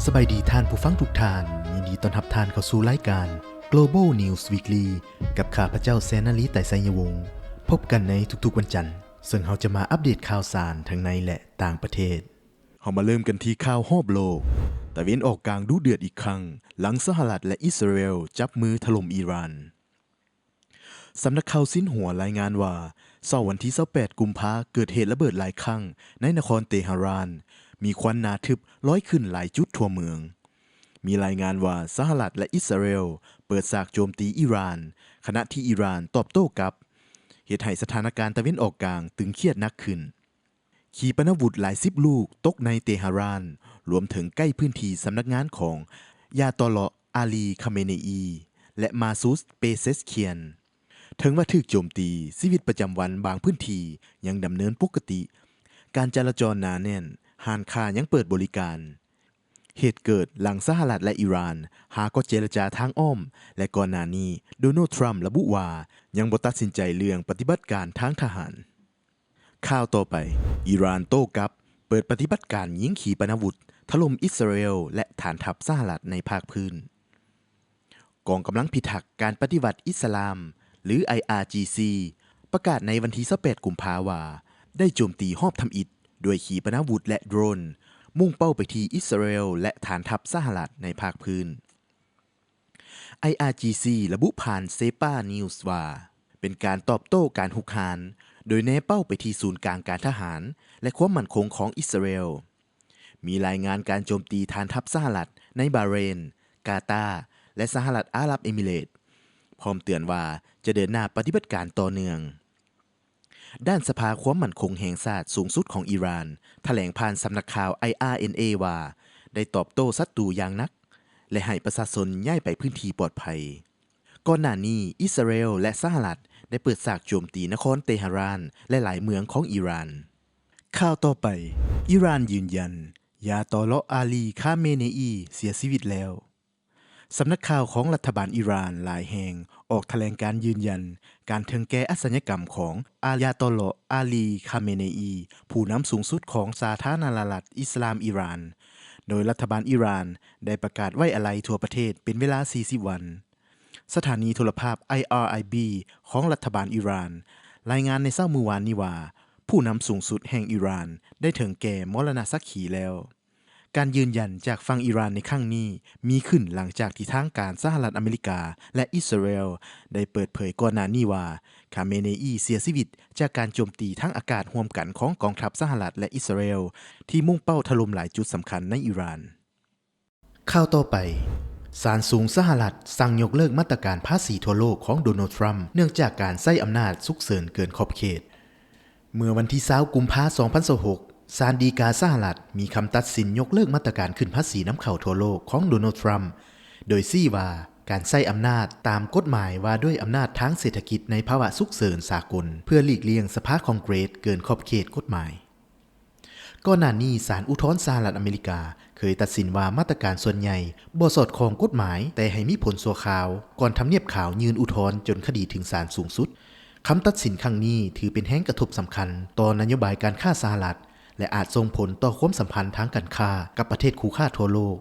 ສະບາຍດີທ່ານຜູ້ຟັງທຸກທ່ານ, ຍິນດີຕ້ອນຮັບທ່ານເຂົ້າສູ່ລາຍການ Global News Weekly ກັບຂ້າພະເຈົ້າ ແສນນາລີ ໄຕໄຊຍະວົງ. ພົບກັນໃນທຸກໆວັນຈັນ, ເຊິ່ງເຮົາຈະມາອັບເດດຂ່າວສານທັງໃນ ແລະ ຕ່າງປະເທດ. ເຮົາມາເລີ່ມກັນທີ່ຂ່າວຮອບໂລກ. ຕາເວັນອອກກາງດຸເດືອດອີກຄັ້ງ ຫຼັງສະຫະລັດ ແລະ ອິດສະຣາເອວຈັບມືຖະຫຼົ່ມອີຣານ. ສຳນັກຂ່າວຊິນຫົວລາຍງານວ່າ ເຊົ້າວັນທີຊາວແປດ ກຸມພາ ເກີດເຫດລະເບີດຫຼາຍຄັ້ງໃນນະຄອນເຕຫະຣານ, ມີຄວັນໜາທຶບລອຍຂຶ້ນຫຼາຍຈຸດທົ່ວເມືອງ. ມີລາຍງານວ່າ ສະຫະລັດ ແລະ ອິດສະຣາເອວເປີດສາກໂຈມຕີອີຣານ, ຂະນະທີ່ອີຣານຕອບໂຕ້ກັບ, ເຮັດໃຫ້ສະຖານະການຕາເວັນອອກກາງຕຶງຄຽດໜັກຂຶ້ນ. ຂີປະນາວຸດຫຼາຍສິບລູກຕົກໃນເຕຫະຣານ, ລວມເຖິງໃກ້ພື້ນທີ່ສຳນັກງານຂອງ ຢາໂຕເລາະ ອາລີ ຄາເມເນອີ ແລະ ມາຊູດ ເປເຊຊຄຽນ. ເຖິງວ່າຖືກໂຈມຕີ, ຊີວິດປະຈຳວັນບາງພື້ນທີ່ຍັງດຳເນີນປົກກະຕິ, ການຈະລາຈອນໜາແໜ້ນ, ຮ້ານຄ້າຍັງເປີດບໍລິການ. ເຫດເກີດຫຼັງສະຫະລັດ ແລະ ອີຣານຫາກໍເຈລະຈາທາງອ້ອມ, ແລະ ກ່ອນໜ້ານີ້ ໂດນັລ ທຣຳ ລະບຸວ່າ ຍັງບໍ່ຕັດສິນໃຈເລື່ອງປະຕິບັດການທາງທະຫານ. ຂ່າວຕໍ່ໄປ, ອີຣານໂຕ້ກັບ, ເປີດປະຕິບັດການຍິງຂີປະນາວຸດ, ຖະຫຼົ່ມອິດສະຣາເອວ ແລະ ຖານທັບສະຫະລັດໃນພາກພື້ນ. ກອງກຳລັງພິທັກການປະຕິວັດອິດສະລາມ ຫຼື ໄອອາຈີຊີ ປະກາດໃນວັນທີຊາວແປດ ກຸມພາ ວ່າ ໄດ້ໂຈມຕີຮອບທຳອິດດ້ວຍຂີປະນາວຸດ ແລະ ໂດຣນ, ມຸ່ງເປົ້າໄປທີ່ອິດສະຣາເອວ ແລະ ຖານທັບສະຫະລັດໃນພາກພື້ນ. ໄອອາຈີຊີ ລະບຸຜ່ານ ເຊປາ ນິວສ໌ ວ່າ ເປັນການຕອບໂຕ້ການຮຸກຮານ, ໂດຍແນເປົ້າໄປທີ່ສູນກາງການທະຫານ ແລະ ຄວາມໝັ້ນຄົງຂອງອິດສະຣາເອວ. ມີລາຍງານການໂຈມຕີຖານທັບສະຫະລັດໃນບາເຣນ, ກາຕາ ແລະ ສະຫະລັດອາຣັບເອມິເຣດ, ພ້ອມເຕືອນວ່າຈະເດີນໜ້າປະຕິບັດການຕໍ່ເນື່ອງ. ດ້ານສະພາຄວາມໝັ້ນຄົງແຫ່ງຊາດສູງສຸດຂອງອີຣານ ຖະແຫຼງຜ່ານສຳນັກຂ່າວ ໄອອາເອັນເອ ວ່າ ໄດ້ຕອບໂຕ້ສັດຕູຢ່າງໜັກ ແລະ ໃຫ້ປະຊາຊົນຍ້າຍໄປພື້ນທີ່ປອດໄພ. ກ່ອນໜ້ານີ້ ອິດສະຣາເອວ ແລະ ສະຫະລັດ ໄດ້ເປີດສາກໂຈມຕີນະຄອນເຕຫະຣານ ແລະ ຫຼາຍເມືອງຂອງອີຣານ. ຂ່າວຕໍ່ໄປ, ອີຣານຢືນຢັນ ຢາໂຕເລາະ ອາລີ ຄາເມເນອີ ເສຍຊີວິດແລ້ວ. ສຳນັກຂ່າວຂອງລັດຖະບານອີຣານຫຼາຍແຫ່ງອອກຖະແຫຼງການຢືນຢັນການເຖິງແກ່ອາຊະຍາກຳຂອງ ອາຍາໂຕເລາະ ອາລີ ຄາເມເນອີ ຜູ້ນຳສູງສຸດຂອງສາທາລະນະລັດອິດສະລາມອີຣານ, ໂດຍລັດຖະບານອີຣານໄດ້ປະກາດໄວ້ອາໄລທົ່ວປະເທດເປັນເວລາສີ່ສິບວັນ. ສະຖານີໂທລະພາບ ໄອອາໄອບີ ຂອງລັດຖະບານອີຣານ ລາຍງານໃນເຊົ້າມື້ວານນີ້ວ່າ ຜູ້ນຳສູງສຸດແຫ່ງອີຣານໄດ້ເຖິງແກ່ມໍລະນະສັກຂີແລ້ວ. ການຢືນຢັນຈາກຝັ່ງອີຣານໃນຄັ້ງນີ້ ມີຂຶ້ນຫຼັງຈາກທີ່ທາງການສະຫະລັດອາເມລິກາ ແລະ ອິດສະຣາເອວ ໄດ້ເປີດເຜີຍກ່ອນໜ້ານີ້ວ່າ ຄາເມເນອີເສຍຊີວິດຈາກການໂຈມຕີທາງອາກາດຮ່ວມກັນຂອງກອງທັບສະຫະລັດ ແລະ ອິດສະຣາເອວ ທີ່ມຸ່ງເປົ້າຖະຫຼົ່ມຫຼາຍຈຸດສຳຄັນໃນອີຣານ. ຂ່າວຕໍ່ໄປ, ສານສູງສະຫະລັດສັ່ງຍົກເລີກມາດຕະການພາສີທົ່ວໂລກຂອງໂດນັລ ທຣຳ ເນື່ອງຈາກການໃຊ້ອຳນາດສຸກເສີນເກີນຂອບເຂດ. ເມື່ອວັນທີຊາວ ກຸມພາ ສອງພັນຊາວຫົກ ສານດີກາສະຫະລັດມີຄຳຕັດສິນຍົກເລີກມາດຕະການຂຶ້ນພາສີນຳເຂົ້າທົ່ວໂລກຂອງໂດນັລ ທຣຳ ໂດຍຊີ້ວ່າການໃຊ້ອຳນາດຕາມກົດໝາຍວ່າດ້ວຍອຳນາດທາງເສດຖະກິດໃນພາວະສຸກເສີນສາກົນ ເພື່ອຫຼີກລ່ຽງສະພາຄອງເກຣດເກີນຂອບເຂດກົດໝາຍ. ກ່ອນໜ້ານີ້ ສານອຸທອນສະຫະລັດອາເມລິກາເຄີຍຕັດສິນວ່າມາດຕະການສ່ວນໃຫຍ່ບໍ່ສອດຄ່ອງກົດໝາຍ, ແຕ່ໃຫ້ມີຜົນຊົ່ວຄາວ, ກ່ອນທຳນຽບຂາວຍື່ນອຸທອນຈົນຄະດີເຖິງສານສູງສຸດ. ຄຳຕັດສິນຄັ້ງນີ້ຖືເປັນແຮງກະທົບສຳຄັນຕໍ່ນະໂຍບາຍການຄ້າສະຫະລັດ ແລະ ອາດສົ່ງຜົນຕໍ່ຄວາມສຳພັນທາງການຄ້າກັບປະເທດຄູ່ຄ້າທົ່ວໂລກ,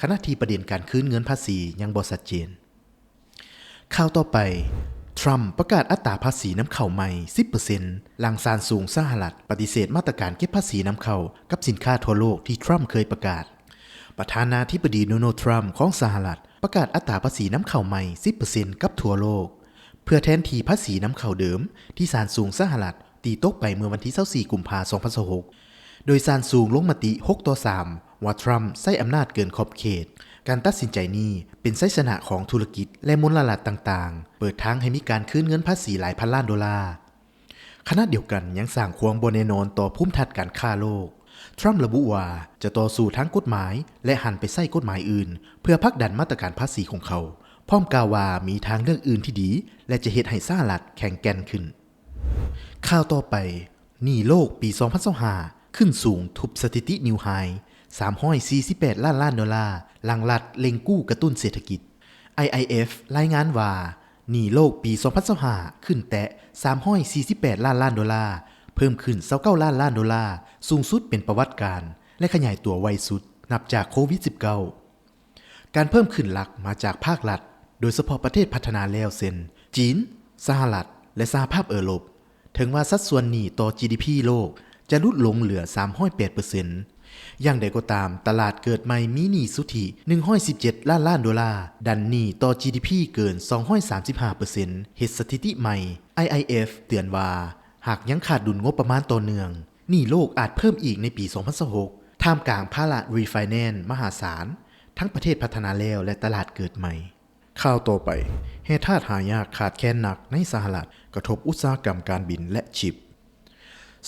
ຂະນະທີ່ປະເດັນການຄືນເງິນພາສີຍັງບໍ່ຊັດເຈນ. ຂ່າວຕໍ່ໄປ, ທຣຳປະກາດອັດຕາພາສີນຳເຂົ້າໃໝ່ ສິບເປີເຊັນ ຫຼັງສານສູງສະຫະລັດປະຕິເສດມາດຕະການເກັບພາສີນຳເຂົ້າກັບສິນຄ້າທົ່ວໂລກທີ່ທຣຳເຄີຍປະກາດ. ປະທານາທິບໍດີ ໂດນັລ ທຣຳ ຂອງສະຫະລັດ ປະກາດອັດຕາພາສີນຳເຂົ້າໃໝ່ ສິບເປີເຊັນ ກັບທົ່ວໂລກ ເພື່ອແທນທີ່ພາສີນຳເຂົ້າເດີມທີ່ສານສູງສະຫະລັດ ຕີຕົກໄປເມື່ອວັນທີຊາວສີ່ ກຸມພາ ສອງພັນຊາວຫົກ ໂດຍສານສູງລົງມະຕິ ຫົກຕໍ່ສາມ ວ່າທຣຳໃຊ້ອຳນາດເກີນຂອບເຂດ. ການຕັດສິນໃຈນີ້ເປັນໄຊຊະນະຂອງທຸລະກິດ ແລະ ມົນລະລັດຕ່າງໆ, ເປີດທາງໃຫ້ມີການຄືນເງິນພາສີຫຼາຍພັນລ້ານໂດລາ. ຂະນະດຽວກັນຍັງສ້າງຄວາມບໍ່ແນ່ນອນຕໍ່ພູມທັດການຄ້າໂລກ. ທຣຳລະບຸວ່າຈະຕໍ່ສູ້ທາງກົດໝາຍ ແລະ ຫັນໄປໃຊ້ກົດໝາຍອື່ນ ເພື່ອຜັກດັນມາດຕະການພາສີຂອງເຂົາ, ພ້ອມກ່າວວ່າມີທາງເລືອກອື່ນທີ່ດີ ແລະ ຈະເຮັດໃຫ້ສະຫະລັດແຂງແກ່ນຂຶ້ນ. ຂ່າວຕໍ່ໄປ, ໜີ້ໂລກປີສອງພັນຊາວຫ້າ ຂຶ້ນສູງທຸບສະຖິຕິ new high ສາມຮ້ອຍສີ່ສິບແປດລ້ານລ້ານໂດລາ, ຫຼັງລັດເລັ່ງກູ້ກະຕຸ້ນເສດຖະກິດ. ໄອໄອເອັຟ ລາຍງານວ່າ ໜີ້ໂລກປີສອງພັນຊາວຫ້າ ຂຶ້ນແຕະສາມຮ້ອຍສີ່ສິບແປດລ້ານລ້ານໂດລາ, ເພີ່ມຂຶ້ນຊາວເກົ້າລ້ານລ້ານໂດລາ, ສູງສຸດເປັນປະຫວັດການ ແລະ ຂະຫຍາຍຕົວໄວສຸດ. ນັບຈາກໂຄວິດ-19. ການເພີ່ມຂຶ້ນຫຼັກມາຈາກພາກລັດ, ໂດຍສະເພາະປະເທດພັດທະນາແລ້ວ ເຊັ່ນ ຈີນ, ສະຫະລັດ ແລະ ສະຫະພາບເອີຣົບ. ເຖິງວ່າສັດສ່ວນໜີ້ຕໍ່ ຈີດີພີ ໂລກຈະຫຼຸດລົງເຫຼືອ ສາມຮ້ອຍແປດເປີເຊັນ, ຢ່າງໃດກໍຕາມ, ຕະຫຼາດເກີດໃໝ່ມີໜີ້ສຸດທິ ໜຶ່ງຮ້ອຍສິບເຈັດລ້ານລ້ານໂດລາ, ດັນໜີ້ຕໍ່ ຈີດີພີ ເກີນ ສອງຮ້ອຍສາມສິບຫ້າເປີເຊັນ, ເຮັດສະຖິຕິໃໝ່. ໄອ ໄອ ເອັຟ ເຕືອນວ່າ ຫາກຍັງຂາດດຸນງົບປະມານຕໍ່ເນື່ອງ, ໜີ້ໂລກອາດເພີ່ມອີກໃນປີສອງພັນຊາວຫົກ ທ່າມກາງພາລະ refinance ມະຫາສານ ທັງປະເທດພັດທະນາແລ້ວ ແລະ ຕະຫຼາດເກີດໃໝ່. ຂ່າວຕໍ່ໄປ, ແຮ່ທາດຫາຍາກຂາດແຄນໜັກໃນສະຫະລັດ ກະທົບອຸດສາຫະກຳການບິນ ແລະ ຊິບ.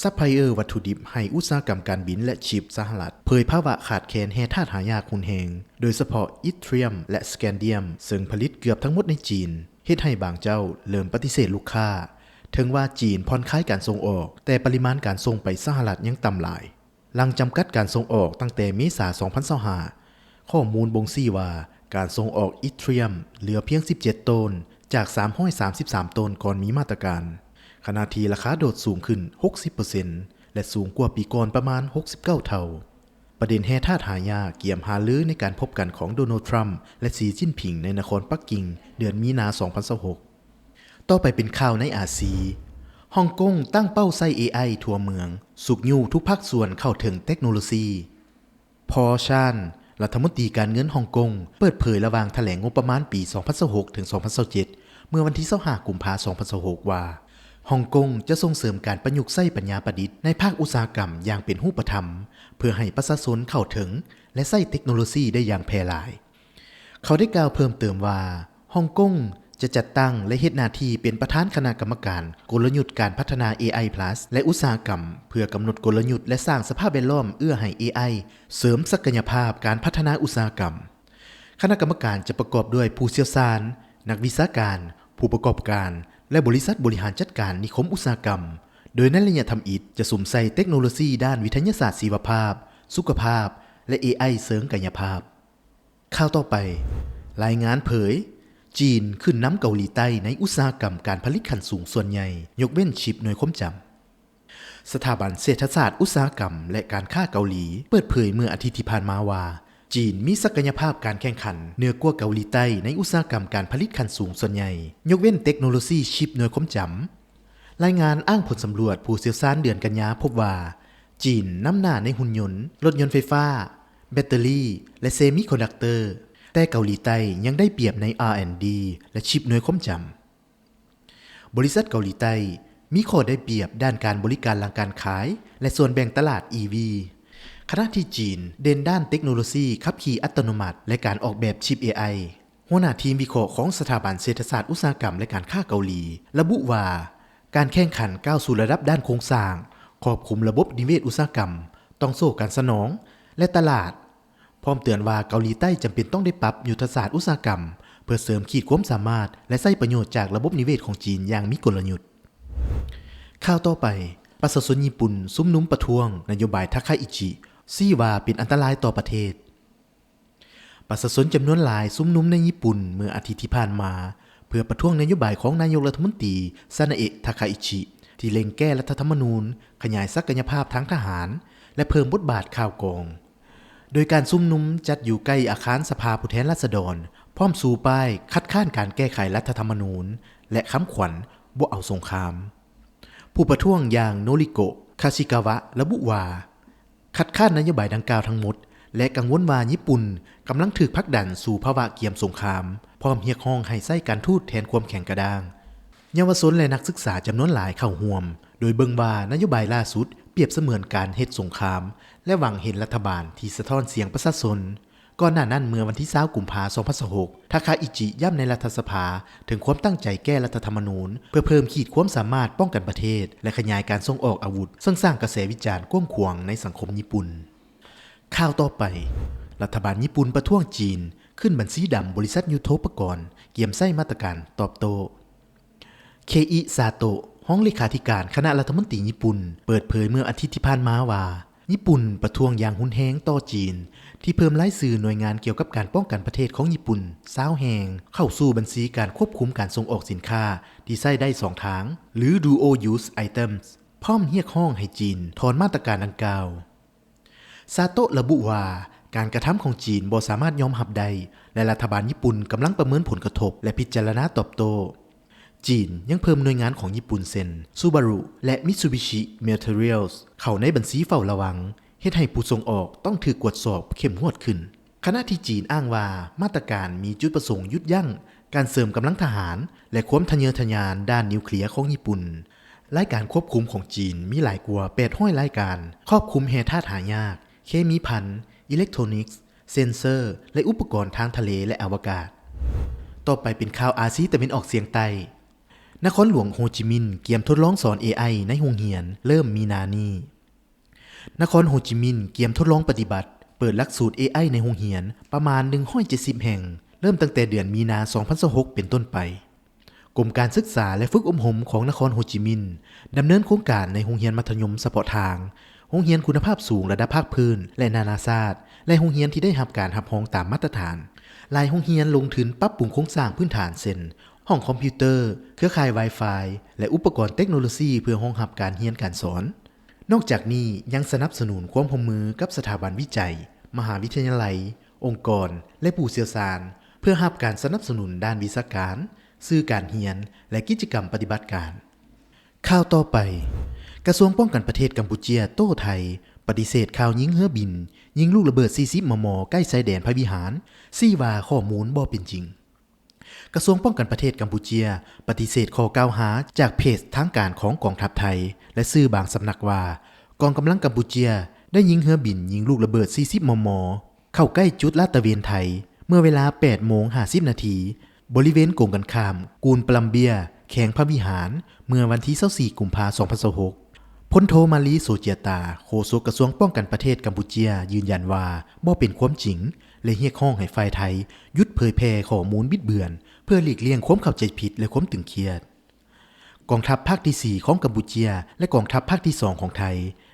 ຊັບພລາຍເອີວັດຖຸດິບໃຫ້ອຸດສາຫະກຳການບິນ ແລະ ຊິບສະຫະລັດ ເຜີຍພາວະຂາດແຄນແຮ່ທາດຫາຍາກຮຸນແຮງ, ໂດຍສະເພາະ Yttrium ແລະ Scandium, ເຊິ່ງຜະລິດເກືອບທັງໝົດໃນຈີນ, ເຮັດໃຫ້ບາງເຈົ້າເລີ່ມປະຕິເສດລູກຄ້າ. ເຖິງວ່າຈີນຜ່ອນຄາຍການສົ່ງອອກ, ແຕ່ປະລິມານການສົ່ງໄປສະຫະລັດຍັງຕ່ຳຫຼາຍ. ຫຼັງຈຳກັດການສົ່ງອອກຕັ້ງແຕ່ເມສາສອງພັນຊາວຫ້າ, ຂໍ້ມູນບົ່ງຊີ້ວ່າການສົ່ງອອກ Yttrium ເຫຼືອພຽງສິບເຈັດໂຕນ ຈາກສາມຮ້ອຍສາມສິບສາມໂຕນກ່ອນມີມາດຕະການ, ຂະນະທີ່ລາຄາໂດດສູງຂຶ້ນຫົກສິບເປີເຊັນ ແລະ ສູງກວ່າປີກ່ອນປະມານຫົກສິບເກົ້າເທົ່າ. ປະເດັນແຮ່ທາດຫາຍາກກຽມຫາລືໃນການພົບກັນຂອງໂດນັລ ທຣຳ ແລະ ສີ ຈິ້ນຜິງ ໃນນະຄອນປັກກິ່ງ ເດືອນມີນາສອງພັນຊາວຫົກ. ຕໍ່ໄປເປັນຂ່າວໃນອາຊີ. ຮ່ອງກົງຕັ້ງເປົ້າໃຊ້ ເອໄອ ທົ່ວເມືອງ, ຊຸກຍູ້ທຸກພາກສ່ວນເຂົ້າເຖິງເຕັກໂນໂລຊີ. ພໍ ຊານ ລັດຖະມົນຕີການເງິນຮ່ອງກົງ ເປີດເຜີຍລະຫວ່າງຖະແຫຼງງົບປະມານປີສອງພັນຊາວຫົກ ເຖິງ ສອງພັນຊາວເຈັດ ເມື່ອວັນທີຊາວຫ້າ ກຸມພາ ສອງພັນຊາວຫົກ ວ່າ ຮ່ອງກົງຈະສົ່ງເສີມການປະຍຸກໃຊ້ປັນຍາປະດິດໃນພາກອຸດສາຫະກຳຢ່າງເປັນຮູບປະທຳ ເພື່ອໃຫ້ປະຊາຊົນເຂົ້າເຖິງ ແລະ ໃຊ້ເຕັກໂນໂລຊີໄດ້ຢ່າງແຜ່ຫຼາຍ. ເຂົາໄດ້ກ່າວເພີ່ມເຕີມວ່າ ຮ່ອງກົງຈະຈັດຕັ້ງ ແລະ ເຮັດໜ້າທີ່ເປັນປະທານຄະນະກຳມະການກົນລະຍຸດການພັດທະນາ ເອໄອ ພລັສ ແລະ ອຸດສາຫະກຳ ເພື່ອກຳນົດກົນລະຍຸດ ແລະ ສ້າງສະພາບແວດລ້ອມເອື້ອໃຫ້ ເອໄອ ເສີມສັກກະຍະພາບການພັດທະນາອຸດສາຫະກຳ. ຄະນະກຳມະການຈະປະກອບດ້ວຍຜູ້ຊ່ຽວຊານ, ນັກວິຊາການ, ຜູ້ປະກອບການ ແລະ ບໍລິສັດບໍລິຫານຈັດການນິຄົມອຸດສາຫະກຳ, ໂດຍໃນໄລຍະທຳອິດຈະສຸມໃສ່ເຕັກໂນໂລຊີດ້ານວິທະຍາສາດຊີວະພາບ, ສຸຂະພາບ ແລະ ເອໄອ ເຊີງກາຍະພາບ. ຂ່າວຕໍ່ໄປ, ລາຍງານເຜີຍ ຈີນຂຶ້ນນຳເກົາຫຼີໃຕ້ໃນອຸດສາຫະກຳການຜະລິດຂັ້ນສູງສ່ວນໃຫຍ່, ຍົກເວັ້ນຊິບໜ່ວຍຄວາມຈຳ. ສະຖາບັນເສດຖະສາດອຸດສາຫະກຳ ແລະ ການຄ້າເກົາຫຼີ ເປີດເຜີຍເມື່ອອາທິດທີ່ຜ່ານມາວ່າ ຈີນມີສັກກະຍະພາບການແຂ່ງຂັນເໜືອກວ່າເກົາຫຼີໃຕ້ໃນອຸດສາຫະກຳການຜະລິດຂັ້ນສູງສ່ວນໃຫຍ່, ຍົກເວັ້ນເຕັກໂນໂລຊີຊິບໜ່ວຍຄວາມຈຳ. ລາຍງານອ້າງຜົນສຳຫຼວດຜູ້ຊ່ຽວຊານເດືອນກັນຍາພົບວ່າ ຈີນນຳໜ້າໃນຫຸ່ນຍົນ, ລົດຍົນໄຟຟ້າ, ແບັດເຕີຣີ ແລະ ເຊມິຄອນດັກເຕີ, ແຕ່ເກົາຫຼີໃຕ້ຍັງໄດ້ປຽບໃນ R and D ແລະ ຊິບໜ່ວຍຄວາມຈຳ. ບໍລິສັດເກົາຫຼີໃຕ້ມີຂໍ້ໄດ້ປຽບດ້ານການບໍລິການຫຼັງການຂາຍ ແລະ ສ່ວນແບ່ງຕະຫຼາດ ອີ ວີ ຂະນະທີ່ຈີນເດັ່ນດ້ານເຕັກໂນໂລຊີຂັບຂີ່ອັດຕະໂນມັດ ແລະ ການອອກແບບຊິບ ເອໄອ. ຫົວໜ້າທີມວິເຄາະຂອງສະຖາບັນເສດຖະສາດອຸດສາຫະກຳ ແລະ ການຄ້າເກົາຫຼີ ລະບຸວ່າ ການແຂ່ງຂັນກ້າວສູ່ລະດັບດ້ານໂຄງສ້າງ, ຄອບຄຸມລະບົບນິເວດອຸດສາຫະກຳ, ຕ້ອງໂສ້ການສະໜອງ ແລະ ຕະຫຼາດ, ພ້ອມເຕືອນວ່າເກົາຫຼີໃຕ້ຈຳເປັນຕ້ອງໄດ້ປັບຍຸດທະສາດອຸດສາຫະກຳ ເພື່ອເສີມຂີດຄວາມສາມາດ ແລະ ໃຊ້ປະໂຫຍດຈາກລະບົບນິເວດຂອງຈີນຢ່າງມີກົນລະຍຸດ. ຂ່າວຕໍ່ໄປ, ປະຊາຊົນຍີ່ປຸ່ນຊຸມນຸມປະທ້ວງນະໂຍບາຍທາຄາອິຈິ, ຊີ້ວ່າເປັນອັນຕະລາຍຕໍ່ປະເທດ. ປະຊາຊົນຈຳນວນຫຼາຍຊຸມນຸມໃນຍີ່ປຸ່ນເມື່ອອາທິດທີ່ຜ່ານມາ ເພື່ອປະທ້ວງນະໂຍບາຍຂອງນາຍົກລັດຖະມົນຕີ ຊານາເອະ ທາຄາອິຈິ ທີ່ເລັ່ງແກ້ລັດຖະທຳມະນູນ, ຂະຫຍາຍສັກກະຍະພາບທາງທະຫານ ແລະ ເພີ່ມບົດບາດຂ່າວກອງ. ໂດຍການຊຸມນຸມຈັດຢູ່ໃກ້ອາຄານສະພາຜູ້ແທນລາຊະດອນ, ພ້ອມຊູປ້າຍຄັດຄ້ານການແກ້ໄຂລັດຖະທຳມະນູນ ແລະ ຄຳຂວັນບໍ່ເອົາສົງຄາມ. ຜູ້ປະທ້ວງຢ່າງ ໂນຣິໂກະ ຄາຊິກາວະ ລະບຸວ່າ ຄັດຄ້ານນະໂຍບາຍດັ່ງກ່າວທັງໝົດ ແລະ ກັງວົນວ່າຍີ່ປຸ່ນກຳລັງຖືກຜັກດັນສູ່ພາວະກຽມສົງຄາມ, ພ້ອມຮຽກຮ້ອງໃຫ້ໃຊ້ການທູດແທນຄວາມແຂງກະດ້າງ. ເຍົາວະຊົນ ແລະ ນັກສຶກສາຈຳນວນຫຼາຍເຂົ້າຮ່ວມ, ໂດຍເບິ່ງວ່ານະໂຍບາຍລ່າສຸດປຽບສະເໝືອນການເຮັດສົງຄາມ ແລະ ຫວັງເຫັນລັດຖະບານທີ່ສະທ້ອນສຽງປະຊາຊົນ. ກ່ອນໜ້ານັ້ນ, ເມື່ອວັນທີຊາວ ກຸມພາ ສອງພັນຊາວຫົກ ທາຄາອິຈິຢ້ຳໃນລັດຖະສະພາເຖິງຄວາມຕັ້ງໃຈແກ້ລັດຖະທຳມະນູນ ເພື່ອເພີ່ມຂີດຄວາມສາມາດປ້ອງກັນປະເທດ ແລະ ຂະຫຍາຍການສົ່ງອອກອາວຸດ, ເຊິ່ງສ້າງກະແສວິຈານກວ້າງຂວາງໃນສັງຄົມຍີ່ປຸ່ນ. ຂ່າວຕໍ່ໄປ, ລັດຖະບານຍີ່ປຸ່ນປະທ້ວງຈີນ ຂຶ້ນບັນຊີດຳບໍລິສັດຍຸດໂທປະກອນ, ກຽມໃຊ້ມາດຕະການຕອບໂຕ້. ເຄອິ ຊາໂຕະ ຮອງເລຂາທິການຄະນະລັດຖະມົນຕີຍີ່ປຸ່ນ ເປີດເຜີຍເມື່ອອາທິດທີ່ຜ່ານມາວ່າ ຍີ່ປຸ່ນປະທ້ວງຢ່າງຮຸນແຮງຕໍ່ຈີນ ທີ່ເພີ່ມລາຍຊື່ໜ່ວຍງານກ່ຽວກັບການປ້ອງກັນປະເທດຂອງຍີ່ປຸ່ນຊາວແຫ່ງ ເຂົ້າສູ່ບັນຊີການຄວບຄຸມການສົ່ງອອກສິນຄ້າທີ່ໃຊ້ໄດ້ສອງທາງ ຫຼື Dual Use Items, ພ້ອມຮຽກຮ້ອງໃຫ້ຈີນຖອນມາດຕະການດັ່ງກ່າວ. ຊາໂຕະລະບຸວ່າ ການກະທຳຂອງຈີນບໍ່ສາມາດຍອມຮັບໄດ້ ແລະ ລັດຖະບານຍີ່ປຸ່ນກຳລັງປະເມີນຜົນກະທົບ ແລະ ພິຈາລະນາຕອບໂຕ້. ຈີນຍັງເພີ່ມໜ່ວຍງານຂອງຍີ່ປຸ່ນເຊັ່ນ Subaru ແລະ Mitsubishi Materials ເຂົ້າໃນບັນຊີເຝົ້າລະວັງ, ເຮັດໃຫ້ຜູ້ສົ່ງອອກຕ້ອງຖືກກວດສອບເຂັ້ມງວດຂຶ້ນ. ຂະນະທີ່ຈີນອ້າງວ່າມາດຕະການມີຈຸດປະສົງຢຸດຢັ້ງການເສີມກຳລັງທະຫານ ແລະ ຄວາມທະເຍີທະຍານດ້ານນິວເຄລຍຂອງຍີ່ປຸ່ນ, ລາຍການຄວບຄຸມຂອງຈີນມີຫຼາຍກວ່າແປດຮ້ອຍລາຍການ, ຄອບຄຸມແຮ່ທາດຫາຍາກ, ເຄມີພັນ, ອີເລັກໂທຣນິກ, ເຊັນເຊີ ແລະ ອຸປະກອນທາງທະເລ ແລະ ອະວະກາດ. ຕໍ່ໄປເປັນຂ່າວອາຊີຕາເວັນອອກສຽງໃຕ້. ນະຄອນຫຼວງໂຮຈິມິນກຽມທົດລອງສອນ ເອໄອ ໃນໂຮງຮຽນ ເລີ່ມມີນານີ້. ນະຄອນໂຮຈິມິນກຽມທົດລອງປະຕິບັດເປີດຫຼັກສູດ ເອໄອ ໃນໂຮງຮຽນປະມານໜຶ່ງຮ້ອຍເຈັດສິບແຫ່ງ ເລີ່ມຕັ້ງແຕ່ເດືອນມີນາ ສອງພັນຊາວຫົກ ເປັນຕົ້ນໄປ. ກົມການສຶກສາ ແລະ ຝຶກອົບຮົມຂອງນະຄອນໂຮຈິມິນ ດຳເນີນໂຄງການໃນໂຮງຮຽນມັດທະຍົມສະເພາະທາງ, ໂຮງຮຽນຄຸນນະພາບສູງລະດັບພາກພື້ນ ແລະ ນານາຊາດ ແລະ ໂຮງຮຽນທີ່ໄດ້ຮັບການຮັບຮອງຕາມມາດຕະຖານ. ຫຼາຍໂຮງຮຽນລົງທຶນປັບປຸງໂຄງສ້າງພື້ນຖານ ເຊັ່ນ ຫ້ອງຄອມພິວເຕີ, ເຄືອຂ່າຍ Wi-Fi ແລະ ອຸປະກອນເຕັກໂນໂລຊີ ເພື່ອຮອງຮັບການຮຽນການສອນ. ນອກຈາກນີ້ຍັງສະໜັບສະໜູນຄວາມຮ່ວມມືກັບສະຖາບັນວິໄຈ, ມະຫາວິທະຍາໄລ, ອົງກອນ ແລະ ຜູ້ຊ່ຽວຊານ ເພື່ອຮັບການສະໜັບສະໜູນດ້ານວິຊາການ, ສື່ການຮຽນ ແລະ ກິດຈະກຳປະຕິບັດການ. ຂ່າວຕໍ່ໄປ, ກະຊວງປ້ອງກັນປະເທດກຳປູເຈຍໂຕ້ໄທ ປະຕິເສດຂ່າວຍິງເຮືອບິນ, ຍິງລູກລະເບີດ ສີ່ສິບ ມມ ໃກ້ຊາຍແດນພະວິຫານ, ຊີ້ວ່າຂໍ້ມູນບໍ່ເປັນຈິງ. ກະຊວງປ້ອງກັນປະເທດກຳປູເຈຍ ປະຕິເສດຂໍ້ກ່າວຫາຈາກເພຈທາງການຂອງກອງທັບໄທ ແລະ ສື່ບາງສຳນັກວ່າ ກອງກຳລັງກຳປູເຈຍໄດ້ຍິງເຮືອບິນຍິງລູກລະເບີດ ສີ່ສິບ ມມ ເຂົ້າໃກ້ຈຸດລາດຕະເວນໄທ ເມື່ອເວລາ ແປດໂມງ ຫ້າສິບນາທີ ບໍລິເວນກົງກັນຂ້າມ ກູນປະລຳເບຍ ແຂວງພະວິຫານ ເມື່ອວັນທີ ຊາວສີ່ ກຸມພາ ສອງພັນຊາວຫົກ. ພົນໂທ ມາລີ ໂສເຈຍຕາ ໂຄສົກກະຊວງປ້ອງກັນປະເທດກຳປູເຈຍ ຢືນຢັນວ່າບໍ່ເປັນຄວາມຈິງ ແລະ ຮຽກຮ້ອງໃຫ້ຝ່າຍໄທຢຸດເຜີຍແຜ່ຂໍ້ມູນບິດເບືອນ ເພື່ອຫຼີກລ່ຽງຄວາມເຂົ້າໃຈຜິດ ແລະ ຄວາມຕຶງຄຽດ. ກອງທັບພາກທີສີ່ຂອງກຳປູເຈຍ ແລະ ກອງທັບພາກທີສອງຂອງໄທ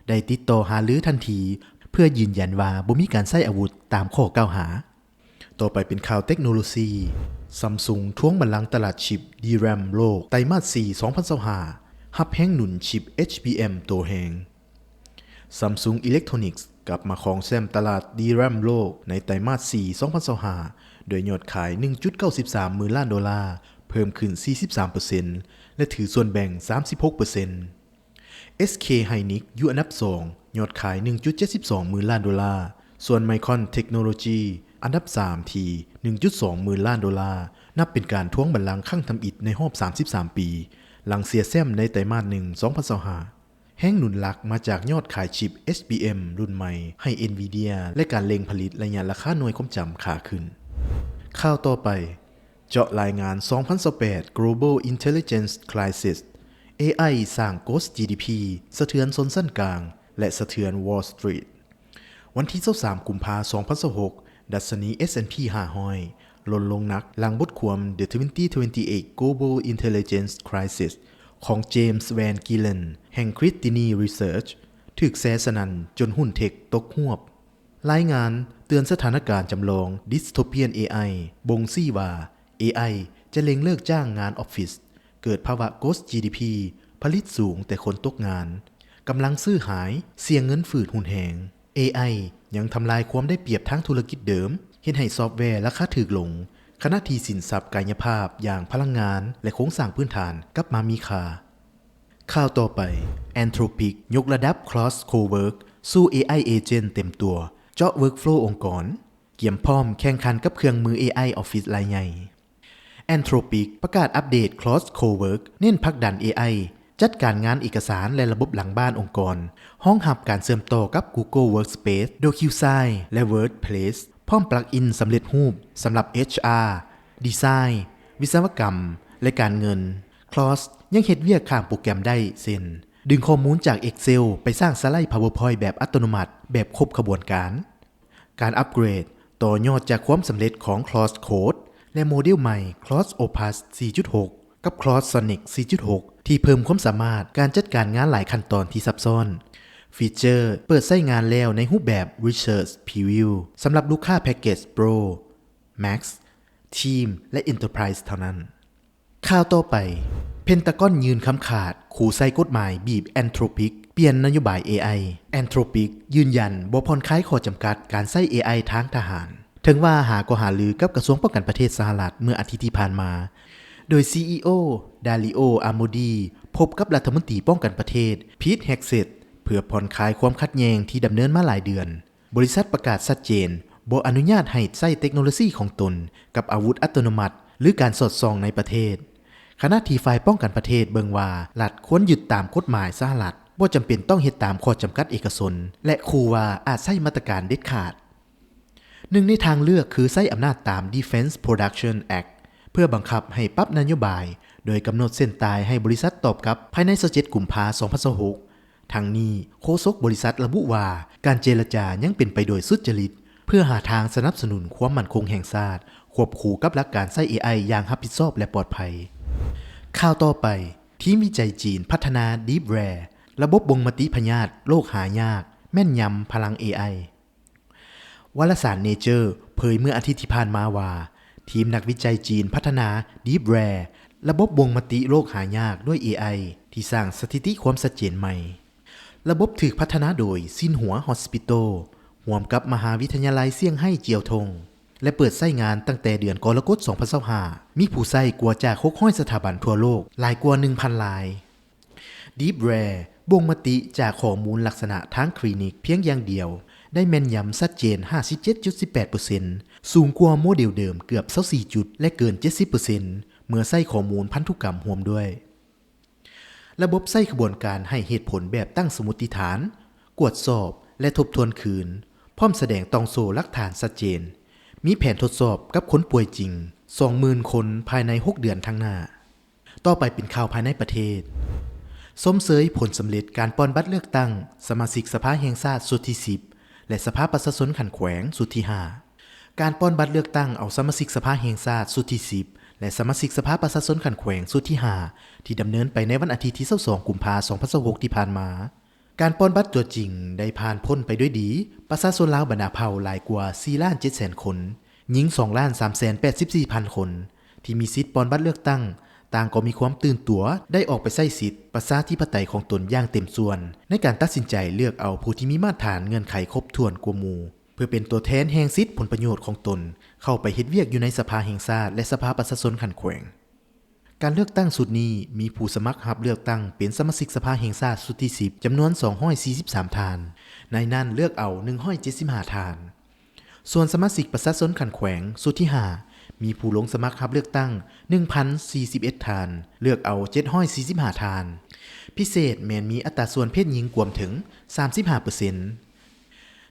ໄດ້ຕິດຕໍ່ຫາລືທັນທີ ເພື່ອຢືນຢັນວ່າບໍ່ມີການໃຊ້ອາວຸດຕາມຂໍ້ກ່າວຫາ. ຕໍ່ໄປເປັນຂ່າວເຕັກໂນໂລຊີ. Samsung ທວງບັນລັງຕະຫຼາດຊິບ DRAM ໂລກ ໄຕມາດສີ່ ສອງພັນຊາວຫ້າ ຮັບແຮງໜູນຊິບ HBM ໂຕແຮງ. Samsung Electronics ກັບມາຄອງແຊມຕະຫຼາດ DRAM ໂລກໃນໄຕມາດສີ່ ສອງພັນຊາວຫ້າ ດ້ວຍຍອດຂາຍໜຶ່ງຈຸດເກົ້າສິບສາມໝື່ນລ້ານໂດລາ, ເພີ່ມຂຶ້ນສີ່ສິບສາມເປີເຊັນ ແລະ ຖືສ່ວນແບ່ງສາມສິບຫົກເປີເຊັນ. SK Hynix ຢູ່ອັນດັບສອງ ຍອດຂາຍໜຶ່ງຈຸດເຈັດສິບສອງໝື່ນລ້ານໂດລາ, ສ່ວນ Micron Technology ອັນດັບສາມທີ່ໜຶ່ງຈຸດສອງໝື່ນລ້ານໂດລາ, ນັບເປັນການທວງບັນລັງຄັ້ງທຳອິດໃນຮອບສາມສິບສາມປີ, ຫຼັງເສຍແຊ້ມໃນໄຕມາດໜຶ່ງ ສອງພັນຊາວຫ້າ. ແຮງໜູນຫຼັກມາຈາກຍອດຂາຍຊິບ HBM ລຸ້ນໃໝ່ໃຫ້ Nvidia ແລະ ການເລັ່ງຜະລິດໄລຍະລາຄາໜ່ວຍຄວາມຈຳຂາຂຶ້ນ. ຂ່າວຕໍ່ໄປ, ເຈາະລາຍງານ ສອງພັນຊາວແປດ Global Intelligence Crisis, ເອໄອສ້າງ Ghost ຈີດີພີ ສະເທືອນຊົນຊັ້ນກາງ ແລະ ສະເທືອນ Wall Street. ວັນທີ ຊາວສາມ ກຸມພາ ສອງພັນຊາວຫົກ, ດັດຊະນີ S&P ຫ້າຮ້ອຍ ຫຼົ່ນລົງໜັກຫຼັງບົດຄວາມ The twenty twenty-eight Global Intelligence Crisis ຂອງ James Van Gillen ແຫ່ງ Critini Research ຖືກແຊສະໜັ່ນຈົນຫຸ້ນເທັກຕົກຫວບ. ລາຍງານເຕືອນສະຖານະການຈຳລອງ Dystopian ເອໄອ ບົ່ງຊີ້ວ່າ ເອໄອ ຈະເລັ່ງເລີກຈ້າງງານອອບຟິດ, ເກີດພາວະ Ghost ຈີດີພີ ຜະລິດສູງແຕ່ຄົນຕົກງານ, ກຳລັງຊື້ຫາຍ, ສ່ຽງເງິນຝືດຮຸນແຮງ. ເອໄອ ຍັງທຳລາຍຄວາມໄດ້ປຽບທາງທຸລະກິດເດີມ, ເຮັດໃຫ້ຊອບແວລາຄາຖືກລົງ, ຂະນະທີ່ສິນຊັບກາຍະພາບຢ່າງພະລັງງານ ແລະ ໂຄງສ້າງພື້ນຖານກັບມາມີຄ່າ. ຂ່າວຕໍ່ໄປ, Anthropic ຍົກລະດັບ Claude Cowork ສູ່ ເອໄອ agent ເຕັມຕົວ, ເຈາະ workflow ອົງກອນ, ກຽມພ້ອມແຂ່ງຂັນກັບເຄື່ອງມື ເອໄອ ອອບຟິດລາຍໃຫຍ່. Anthropic ປະກາດອັບເດດ Claude Cowork ເນັ້ນຜັກດັນ ເອໄອ ຈັດການງານເອກະສານ ແລະ ລະບົບຫຼັງບ້ານອົງກອນ, ຮອງຮັບການເຊື່ອມຕໍ່ກັບ Google Workspace, DocuSign ແລະ Workplace ພ້ອມ plug-in ສຳເລັດຮູບສຳລັບ HR, Design, ວິສະວະກຳ ແລະ ການເງິນ. Claude ຍັງເຮັດວຽກຂ້າມໂປຣແກຣມໄດ້ ເຊັ່ນ ດຶງຂໍ້ມູນຈາກ Excel ໄປສ້າງສະໄລ PowerPoint ແບບອັດຕະໂນມັດ ແບບຄົບຂະບວນການ. ການອັບເກຣດຕໍ່ຍອດຈາກຄວາມສຳເລັດຂອງ Claude Code ແລະ ໂມເດວໃໝ່ Claude Opus ສີ່ຈຸດຫົກ ກັບ Claude Sonnet ສີ່ຈຸດຫົກ ທີ່ເພີ່ມຄວາມສາມາດການຈັດການງານຫຼາຍຂັ້ນຕອນທີ່ຊັບຊ້ອນ. ຟີເຈີເປີດໃຊ້ງານແລ້ວໃນຮູບແບບ Research Preview ສຳລັບລູກຄ້າແພັກເກັດ Pro, Max, Team ແລະ Enterprise ເທົ່ານັ້ນ. ຂ່າວຕໍ່ໄປ, ເພັນຕາກອນຍື່ນຄຳຂາດຂູ່ໃສ່ກົດໝາຍບີບ Anthropic ປ່ຽນນະໂຍບາຍ ເອໄອ. Anthropic ຢືນຢັນບໍ່ຜ່ອນຄາຍຂໍ້ຈຳກັດການໃຊ້ ເອໄອ ທາງທະຫານ, ເຖິງວ່າຫາກໍຫາລືກັບກະຊວງປ້ອງກັນປະເທດສະຫະລັດເມື່ອອາທິດທີ່ຜ່ານມາ, ໂດຍ ຊີອີໂອ Dario Amodei ພົບກັບລັດຖະມົນຕີປ້ອງກັນປະເທດ Pete Hegseth ເພື່ອຜ່ອນຄາຍຄວາມຂັດແຍ່ງທີ່ດຳເນີນມາຫຼາຍເດືອນ. ບໍລິສັດປະກາດຊັດເຈນບໍ່ອະນຸຍາດໃຫ້ໃຊ້ເຕັກໂນໂລຊີຂອງຕົນກັບອາວຸດອັດຕະໂນມັດ ຫຼື ການສອດສ່ອງໃນປະເທດ, ຂະນະທີ່ຝ່າຍປ້ອງກັນປະເທດເບິ່ງວ່າລັດຄວນຍຶດຕາມກົດໝາຍສະຫະລັດ, ບໍ່ຈຳເປັນຕ້ອງເຮັດຕາມຂໍ້ຈຳກັດເອກະຊົນ ແລະ ຂູ່ວ່າອາດໃຊ້ມາດຕະການເດັດຂາດ. ໜຶ່ງໃນທາງເລືອກຄືໃຊ້ອຳນາດຕາມ Defense Production Act ເພື່ອບັງຄັບໃຫ້ປັບນະໂຍບາຍ, ໂດຍກຳນົດເສັ້ນຕາຍໃຫ້ບໍລິສັດຕອບກັບພາຍໃນຊາວເຈັດ ກຸມພາ ສອງພັນຊາວຫົກ. ທັງນີ້, ໂຄສົກບໍລິສັດລະບຸວ່າ ການເຈລະຈາຍັງເປັນໄປໂດຍສຸດຈະລິດ ເພື່ອຫາທາງສະໜັບສະໜູນຄວາມໝັ້ນຄົງແຫ່ງຊາດ, ຄວບຄູ່ກັບຫຼັກການໃຊ້ ເອໄອ ຢ່າງຮັບຜິດຊອບ ແລະ ປອດໄພ. ຂ່າວຕໍ່ໄປ, ທີມວິໄຈຈີນພັດທະນາ DeepRare ລະບົບບົ່ງມະຕິພະຍາດໂລກຫາຍາກ, ແມ່ນຍຳພະລັງ ເອໄອ. ວາລະສານ Nature ເຜີຍເມື່ອອາທິດທີ່ຜ່ານມາວ່າ ທີມນັກວິໄຈຈີນພັດທະນາ DeepRare ລະບົບບົ່ງມະຕິໂລກຫາຍາກດ້ວຍ ເອໄອ ທີ່ສ້າງສະຖິຕິຄວາມຊັດເຈນໃໝ່. ລະບົບຖືກພັດທະນາໂດຍ Tsinghua Hospital ຮ່ວມກັບມະຫາວິທະຍາໄລຊຽງໄຮ້ Jiao Tong ແລະ ເປີດໃຊ້ງານຕັ້ງແຕ່ເດືອນກໍລະກົດ ສອງພັນຊາວຫ້າ, ມີຜູ້ໃຊ້ກວ່າຈາກ ຫົກຮ້ອຍ ສະຖາບັນທົ່ວໂລກ ຫຼາຍກວ່າ ໜຶ່ງພັນລາຍ. DeepRare ບົ່ງມະຕິຈາກຂໍ້ມູນລັກສະນະທາງຄລີນິກພຽງຢ່າງດຽວ ໄດ້ແມ່ນຍຳຊັດເຈນ ຫ້າສິບເຈັດຈຸດສິບແປດເປີເຊັນ, ສູງກວ່າໂມເດລເດີມເກືອບ ຊາວສີ່ຈຸດ ແລະ ເກີນ ເຈັດສິບເປີເຊັນ ເມື່ອໃຊ້ຂໍ້ມູນພັນທຸກຳຮ່ວມດ້ວຍ. ລະບົບໃຊ້ຂະບວນການໃຫ້ເຫດຜົນແບບຕັ້ງສົມມຸດຕິຖານ, ກວດສອບ ແລະ ທົບທວນຄືນ, ພ້ອມສະແດງຕ່ອງໂສ້ຫຼັກຖານຊັດເຈນ, ມີແຜນທົດສອບກັບຄົນປ່ວຍຈິງ ສອງໝື່ນຄົນ ພາຍໃນ ຫົກເດືອນຂ້າງໜ້າ. ຕໍ່ໄປເປັນຂ່າວພາຍໃນປະເທດ. ຊົມເຊີຍຜົນສຳເລັດການປ່ອນບັດເລືອກຕັ້ງສະມາຊິກສະພາແຫ່ງຊາດຊຸດທີສິບ ແລະ ສະພາປະຊາຊົນຂັ້ນແຂວງຊຸດທີຫ້າ. ການປ່ອນບັດເລືອກຕັ້ງເອົາສະມາຊິກສະພາແຫ່ງຊາດຊຸດທີສິບ ແລະ ສະມາຊິກສະພາປະຊາຊົນຂັ້ນແຂວງຊຸດທີຫ້າ ທີ່ດຳເນີນໄປໃນວັນອາທິດທີຊາວສອງ ກຸມພາ ສອງພັນຊາວຫົກ ທີ່ຜ່ານມາ. ການປ່ອນບັດຕົວຈິງໄດ້ຜ່ານພົ້ນໄປດ້ວຍດີ, ປະຊາຊົນລາວບັນດາເຜົ່າຫຼາຍກວ່າ ສີ່ລ້ານເຈັດແສນຄົນ, ຍິງ ສອງລ້ານສາມແສນແປດສິບສີ່ພັນຄົນ ທີ່ມີສິດປ່ອນບັດເລືອກຕັ້ງ ຕ່າງກໍມີຄວາມຕື່ນຕົວໄດ້ອອກໄປໃຊ້ສິດປະຊາທິປະໄຕຂອງຕົນຢ່າງເຕັມສ່ວນ ໃນການຕັດສິນໃຈເລືອກເອົາຜູ້ທີ່ມີມາດຖານເງື່ອນໄຂຄົບຖ້ວນກວ່າໝູ່ ເພື່ອເປັນຕົວແທນແຫ່ງສິດຜົນປະໂຫຍດຂອງຕົນເຂົ້າໄປເຮັດວຽກຢູ່ໃນສະພາແຫ່ງຊາດ ແລະ ສະພາປະຊາຊົນຂັ້ນແຂວງ. ການເລືອກຕັ້ງຊຸດນີ້ມີຜູ້ສະໝັກຮັບເລືອກຕັ້ງເປັນສະມາຊິກສະພາແຫ່ງຊາດຊຸດທີສິບ ຈຳນວນສອງຮ້ອຍສີ່ສິບສາມທ່ານ, ໃນນັ້ນເລືອກເອົາໜຶ່ງຮ້ອຍເຈັດສິບຫ້າທ່ານ. ສ່ວນສະມາຊິກປະຊາຊົນຂັ້ນແຂວງຊຸດທີຫ້າ ມີຜູ້ລົງສະໝັກຮັບເລືອກຕັ້ງໜຶ່ງພັນສີ່ສິບເອັດທ່ານ, ເລືອກເອົາເຈັດຮ້ອຍສີ່ສິບຫ້າທ່ານ. ພິເສດແມ່ນມີອັດຕາສ່ວນເພດຍິງກວມເຖິງສາມສິບຫ້າເປີເຊັນ.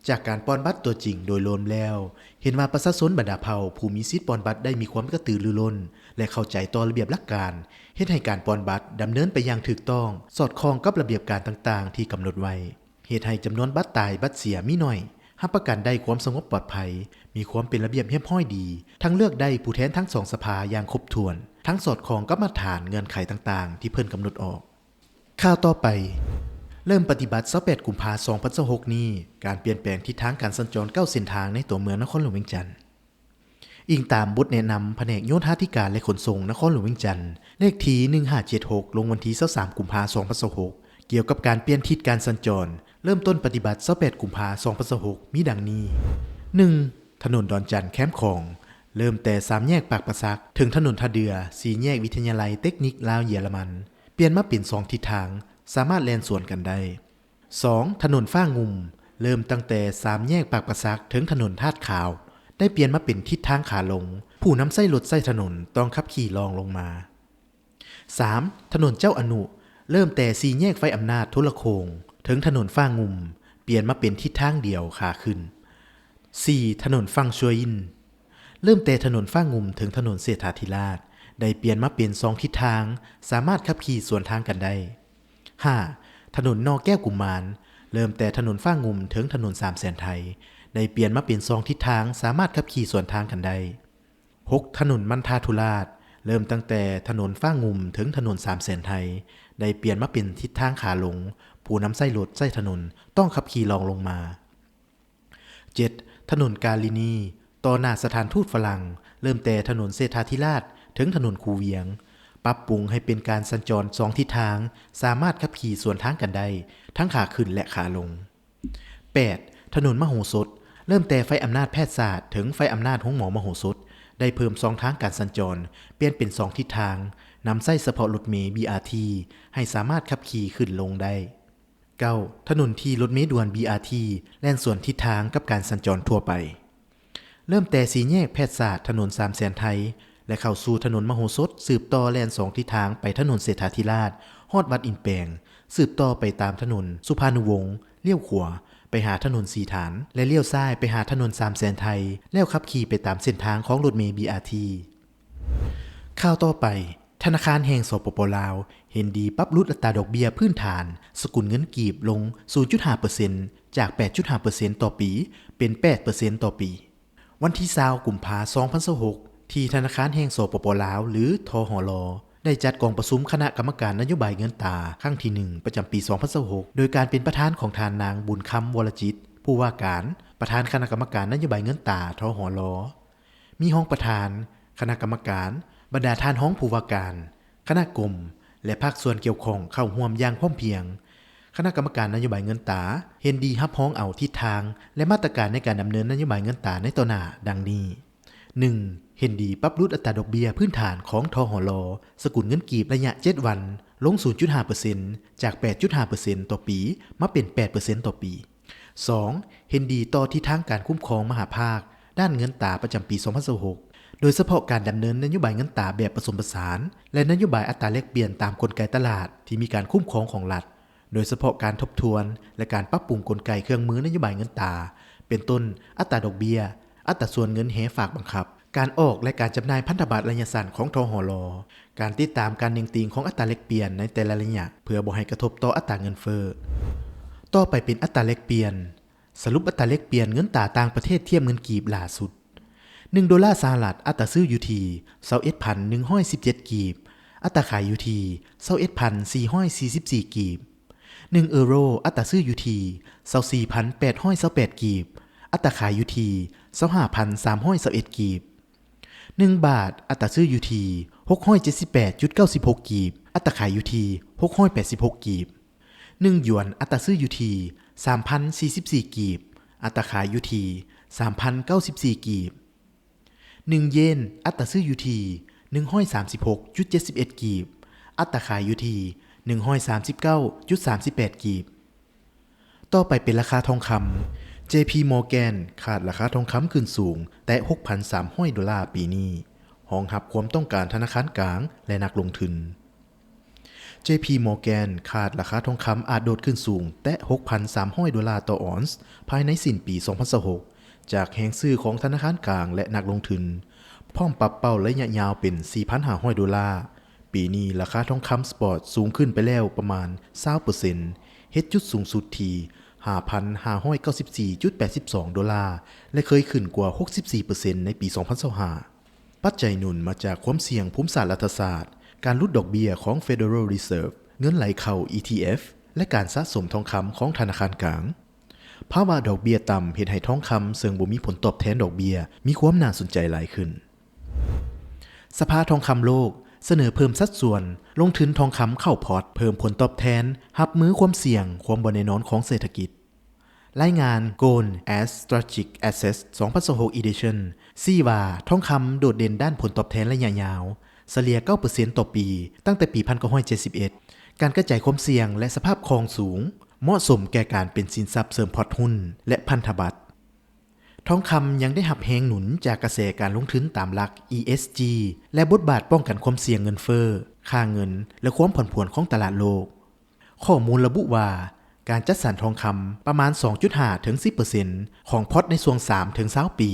ຈາກການປ່ອນບັດຕົວຈິງໂດຍລວມແລ້ວ, ເຫັນວ່າປະຊາຊົນບັນດາເຜົ່າຜູ້ມີສິດປ່ອນບັດໄດ້ມີຄວາມກະຕືລືລົ້ນ ແລະ ເຂົ້າໃຈຕໍ່ລະບຽບຫຼັກການ, ເຮັດໃຫ້ການປ່ອນບັດດຳເນີນໄປຢ່າງຖືກຕ້ອງ, ສອດຄ່ອງກັບລະບຽບການຕ່າງໆທີ່ກຳນົດໄວ້, ເຮັດໃຫ້ຈຳນວນບັດຕາຍບັດເສຍມີໜ້ອຍ, ຮັບປະກັນໄດ້ຄວາມສະຫງົບປອດໄພ, ມີຄວາມເປັນລະບຽບຮຽບຮ້ອຍດີ, ທັງເລືອກໄດ້ຜູ້ແທນທັງສອງສະພາຢ່າງຄົບຖ້ວນ, ທັງສອດຄ່ອງກັບມາດຖານເງື່ອນໄຂຕ່າງໆທີ່ເພິ່ນກຳນົດອອກ. ຂ່າວຕໍ່ໄປ, ເລີ່ມປະຕິບັດຊາວແປດ ກຸມພາ ສອງພັນຊາວຫົກນີ້, ການປ່ຽນແປງທິດທາງການສັນຈອນເກົ້າເສັ້ນທາງໃນຕົວເມືອງນະຄອນຫຼວງວຽງຈັນ. ອີງຕາມບົດແນະນຳພະແນກໂຍທາທິການ ແລະ ຂົນສົ່ງນະຄອນຫຼວງວຽງຈັນ ເລກທີໜຶ່ງຫ້າເຈັດຫົກ ລົງວັນທີຊາວສາມ ກຸມພາ ສອງພັນຊາວຫົກ ກ່ຽວກັບການປ່ຽນທິດການສັນຈອນ ເລີ່ມຕົ້ນປະຕິບັດຊາວແປດ ກຸມພາ ສອງພັນຊາວຫົກ ມີດັ່ງນີ້: ໜຶ່ງ ຖະໜົນດອນຈັນແຄມຂອງ ເລີ່ມແຕ່ສາມແຍກປາກປາສັກ ເຖິງຖະໜົນທ່າເດື່ອ ສີ່ແຍກວິທະຍາໄລເຕັກນິກລາວເຢຍລະມັນ ປ່ຽນມາເປັນສອງທິດທາງ ສາມາດແລ່ນສວນກັນໄດ້. ສອງ ຖະໜົນຟ້າງຸ່ມ ເລີ່ມຕັ້ງແຕ່ສາມແຍກປາກປາສັກ ເຖິງຖະໜົນທາດຂາວ ໄດ້ປ່ຽນມາເປັນທິດທາງຂາລົງ ຜູ້ນຳໃຊ້ລົດໃຊ້ຖະໜົນຕ້ອງຂັບຂີ່ລ່ອງລົງມາ. ສາມ ຖະໜົນເຈົ້າອະນຸ ເລີ່ມແຕ່ສີ່ແຍກໄຟອຳນາດໂທລະໂຄ່ງ ເຖິງຖະໜົນຟ້າງຸ່ມ ປ່ຽນມາເປັນທິດທາງດຽວຂາຂຶ້ນ. ສີ່ ຖະໜົນຝັ່ງຊວຍອິນ ເລີ່ມແຕ່ຖະໜົນຟ້າງຸ່ມ ເຖິງຖະໜົນເສດຖາທິລາດ ໄດ້ປ່ຽນມາເປັນສອງທິດທາງ ສາມາດຂັບຂີ່ສວນທາງກັນໄດ້. ຫ້າ ຖະໜົນນໍແກ້ວກຸມມານ ເລີ່ມແຕ່ຖະໜົນຟ້າງຸ່ມ ເຖິງຖະໜົນສາມແສນໄທ ໄດ້ປ່ຽນມາເປັນສອງທິດທາງ ສາມາດຂັບຂີ່ສວນທາງກັນໄດ້. ຫົກ ຖະໜົນມັນທາທຸລາດ ເລີ່ມຕັ້ງແຕ່ຖະໜົນຟ້າງຸ່ມ ເຖິງຖະໜົນສາມແສນໄທ ໄດ້ປ່ຽນມາເປັນທິດທາງຂາລົງ ຜູ້ນຳໃຊ້ລົດໃຊ້ຖະໜົນຕ້ອງຂັບຂີ່ລ່ອງລົງມາ. ເຈັດ ຖະໜົນກາລິນີ ຕໍ່ໜ້າສະຖານທູດຝຣັ່ງ ເລີ່ມແຕ່ຖະໜົນເສດຖາທິລາດ ເຖິງຖະໜົນຄູວຽງ ປັບປຸງໃຫ້ເປັນການສັນຈອນສອງທິດທາງ, ສາມາດຂັບຂີ່ສວນທາງກັນໄດ້ ທັງຂາຂຶ້ນ ແລະ ຂາລົງ. ແປດ, ຖະໜົນມະໂຫສົດ, ເລີ່ມແຕ່ໄຟອຳນາດແພດສາດ ເຖິງໄຟອຳນາດໂຮງໝໍມະໂຫສົດ, ໄດ້ເພີ່ມຊ່ອງທາງການສັນຈອນ, ປ່ຽນເປັນສອງທິດທາງ, ນຳໃຊ້ສະເພາະລົດເມ ບີອາທີ ໃຫ້ສາມາດຂັບຂີ່ຂຶ້ນລົງໄດ້. ເກົ້າ, ຖະໜົນທີ່ລົດເມດ່ວນ ບີອາທີ ແລ່ນສວນທິດທາງກັບການສັນຈອນທົ່ວໄປ. ເລີ່ມແຕ່ສີ່ແຍກແພດສາດ ຖະໜົນສາມແສນໄທ ແລະ ເຂົ້າສູ່ຖະໜົນມະໂຫສົດ, ສືບຕໍ່ແລ່ນສອງທິດທາງໄປຖະໜົນເສດຖາທິລາດ ຮອດວັດອິນແປງ, ສືບຕໍ່ໄປຕາມຖະໜົນສຸພານຸວົງ, ລ້ຽວຂວາໄປຫາຖະໜົນສີຖານ ແລະ ລ້ຽວຊ້າຍໄປຫາຖະໜົນສາມແສນໄທ, ແລ້ວຂັບຂີ່ໄປຕາມເສັ້ນທາງຂອງລົດເມ ບີອາທີ. ຂ່າວຕໍ່ໄປ, ທະນາຄານແຫ່ງ ສປປ ລາວ ເຫັນດີປັບຫຼຸດອັດຕາດອກເບ້ຍພື້ນຖານສະກຸນເງິນກີບລົງສູນຈຸດຫ້າເປີເຊັນ ຈາກແປດຈຸດຫ້າເປີເຊັນຕໍ່ປີ ເປັນແປດເປີເຊັນຕໍ່ປີ. ວັນທີຊາວ ກຸມພາ ສອງພັນຊາວຫົກ ທີ່ທະນາຄານແຫ່ງ ສປປ ລາວ ຫຼື ທຫລ ໄດ້ຈັດກອງປະຊຸມຄະນະກຳມະການນະໂຍບາຍເງິນຕາຄັ້ງທີໜຶ່ງ ປະຈຳປີສອງພັນຊາວຫົກ ໂດຍການເປັນປະທານຂອງທ່ານນາງ ບຸນຄຳ ວໍລະຈິດ ຜູ້ວ່າການ ປະທານຄະນະກຳມະການນະໂຍບາຍເງິນຕາ ທຫລ. ມີຮອງປະທານ, ຄະນະກຳມະການ, ບັນດາທ່ານຮອງຜູ້ວ່າການ, ຄະນະກົມ ແລະ ພາກສ່ວນກ່ຽວຂ້ອງເຂົ້າຮ່ວມຢ່າງພ້ອມພຽງ. ຄະນະກຳມະການນະໂຍບາຍເງິນຕາເຫັນດີຮັບຮອງເອົາທິດທາງ ແລະ ມາດຕະການໃນການດຳເນີນນະໂຍບາຍເງິນຕາໃນຕໍ່ໜ້າ ດັ່ງນີ້: ໜຶ່ງ, ເຫັນດີປັບຫຼຸດອັດຕາດອກເບ້ຍພື້ນຖານຂອງ ທຫລ ສະກຸນເງິນກີບໄລຍະເຈັດວັນ ລົງສູນຈຸດຫ້າເປີເຊັນ ຈາກແປດຈຸດຫ້າເປີເຊັນຕໍ່ປີ ມາເປັນແປດເປີເຊັນຕໍ່ປີ. ສອງ, ເຫັນດີຕໍ່ທິດທາງການຄຸ້ມຄອງມະຫາພາກດ້ານເງິນຕາປະຈຳປີສອງພັນຊາວຫົກ ໂດຍສະເພາະການດຳເນີນນະໂຍບາຍເງິນຕາແບບປະສົມປະສານ ແລະ ນະໂຍບາຍອັດຕາແລກປ່ຽນຕາມກົນໄກຕະຫຼາດທີ່ມີການຄຸ້ມຄອງຂອງລັດ, ໂດຍສະເພາະການທົບທວນ ແລະ ການປັບປຸງກົນໄກເຄື່ອງມືນະໂຍບາຍເງິນຕາ ເປັນຕົ້ນ ອັດຕາດອກເບ້ຍ, ອັດຕາສ່ວນເງິນແຮຝາກບັງຄັບ, ການອອກ ແລະ ການຈຳໜ່າຍພັນທະບັດໄລຍະສັ້ນຂອງ ທຫລ, ການຕິດຕາມການເໜັງຕີງຂອງອັດຕາແລກປ່ຽນໃນແຕ່ລະໄລຍະ ເພື່ອບໍ່ໃຫ້ກະທົບຕໍ່ອັດຕາເງິນເຟີ້. ຕໍ່ໄປເປັນອັດຕາແລກປ່ຽນ. ສະຫຼຸບອັດຕາແລກປ່ຽນເງິນຕາຕ່າງປະເທດທຽບເງິນກີບຫຼ້າສຸດ. ໜຶ່ງໂດລາສະຫະລັດ ອັດຕາຊື້ຢູ່ທີ່ຊາວເອັດພັນໜຶ່ງຮ້ອຍສິບເຈັດກີບ, ອັດຕາຂາຍຢູ່ທີ່ຊາວເອັດພັນສີ່ຮ້ອຍສີ່ສິບສີ່ກີບ. ໜຶ່ງເອີໂຣ ອັດຕາຊື້ຢູ່ທີ່ຊາວສີ່ພັນແປດຮ້ອຍຊາວແປດກີບ, ອັດຕາຂາຍຢູ່ທີ່ຊາວຫ້າພັນສາມຮ້ອຍຊາວເອັດກີບ. ໜຶ່ງບາດ ອັດຕາຊື້ຢູ່ທີ່ຫົກຮ້ອຍເຈັດສິບແປດຈຸດເກົ້າສິບຫົກກີບ, ອັດຕາຂາຍຢູ່ທີ່ຫົກຮ້ອຍແປດສິບຫົກກີບ. ໜຶ່ງຢວນ ອັດຕາຊື້ຢູ່ທີ່ສາມພັນສີ່ສິບສີ່ກີບ, ອັດຕາຂາຍຢູ່ທີ່ສາມພັນເກົ້າສິບສີ່ກີບ. ໜຶ່ງເຢນ ອັດຕາຊື້ຢູ່ທີ່ໜຶ່ງຮ້ອຍສາມສິບຫົກຈຸດເຈັດສິບເອັດກີບ, ອັດຕາຂາຍຢູ່ທີ່ໜຶ່ງຮ້ອຍສາມສິບເກົ້າຈຸດສາມສິບແປດກີບ. ຕໍ່ໄປເປັນລາຄາທອງຄຳ. ເຈພີ ມໍແກນ ຄາດລາຄາທອງຄຳຂຶ້ນສູງ ແຕະຫົກພັນສາມຮ້ອຍໂດລາປີນີ້, ຮອງຮັບຄວາມຕ້ອງການທະນາຄານກາງ ແລະ ນັກລົງທຶນ. ເຈພີ ມໍແກນ ຄາດລາຄາທອງຄຳອາດໂດດຂຶ້ນສູງ ແຕະຫົກພັນສາມຮ້ອຍໂດລາຕໍ່ອອນສ໌ ພາຍໃນສິ້ນປີສອງພັນຊາວຫົກ ຈາກແຮງຊື້ຂອງທະນາຄານກາງ ແລະ ນັກລົງທຶນ, ພ້ອມປັບເປົ້າໄລຍະຍາວເປັນສີ່ພັນຫ້າຮ້ອຍໂດລາ. ປີນີ້ລາຄາທອງຄຳສະປອດສູງຂຶ້ນໄປແລ້ວປະມານຊາວເປີເຊັນ, ເຮັດຈຸດສູງສຸດທີ່ຫ້າພັນຫ້າຮ້ອຍເກົ້າສິບສີ່ຈຸດແປດສິບສອງໂດລາ ແລະ ເຄີຍຂຶ້ນກວ່າຫົກສິບສີ່ເປີເຊັນໃນປີສອງພັນຊາວຫ້າ. ປັດໄຈໜູນມາຈາກຄວາມສ່ຽງພູມສາດລັດຖະສາດ, ການຫຼຸດດອກເບ້ຍຂອງ Federal Reserve, ເງິນໄຫຼເຂົ້າ ອີ ທີ ເອັຟ ແລະ ການສະສົມທອງຄຳຂອງທະນາຄານກາງ. ພາວະດອກເບ້ຍຕ່ຳເຮັດໃຫ້ທອງຄຳເຊິ່ງບໍ່ມີຜົນຕອບແທນດອກເບ້ຍມີຄວາມໜ້າສົນໃຈຫຼາຍຂຶ້ນ. ສະພາທອງຄຳໂລກສະເໜີເພີ່ມສັດສ່ວນລົງທຶນທອງຄຳເຂົ້າພອດ, ເພີ່ມຜົນຕອບແທນ, ຮັບມືຄວາມສ່ຽງ, ຄວາມບໍ່ແນ່ນອນຂອງເສດຖະກິດ. ລາຍງານ Gold as Strategic Asset ສອງພັນຊາວຫົກ Edition ຊີ້ວ່າ ທອງຄຳໂດດເດັ່ນດ້ານຜົນຕອບແທນໄລຍະຍາວ, ສະເລ່ຍເກົ້າເປີເຊັນຕໍ່ປີ ຕັ້ງແຕ່ປີໜຶ່ງພັນເກົ້າຮ້ອຍເຈັດສິບເອັດ, ການກະຈາຍຄວາມສ່ຽງ ແລະ ສະພາບຄ່ອງສູງ, ເໝາະສົມແກ່ການເປັນສິນຊັບເສີມພອດຮຸ້ນ ແລະ ພັນທະບັດ. ທອງຄຳຍັງໄດ້ຮັບແຮງໜູນຈາກກະແສການລົງທຶນຕາມຫຼັກ ອີ ເອສ ຈີ ແລະ ບົດບາດປ້ອງກັນຄວາມສ່ຽງເງິນເຟີ້, ຄ່າເງິນ ແລະ ຄວາມຜັນຜວນຂອງຕະຫຼາດໂລກ. ຂໍ້ມູນລະບຸວ່າ ການຈັດສັນທອງຄຳປະມານສອງຈຸດຫ້າເຖິງສິບເປີເຊັນຂອງພອດໃນຊ່ວງສາມເຖິງຊາວປີ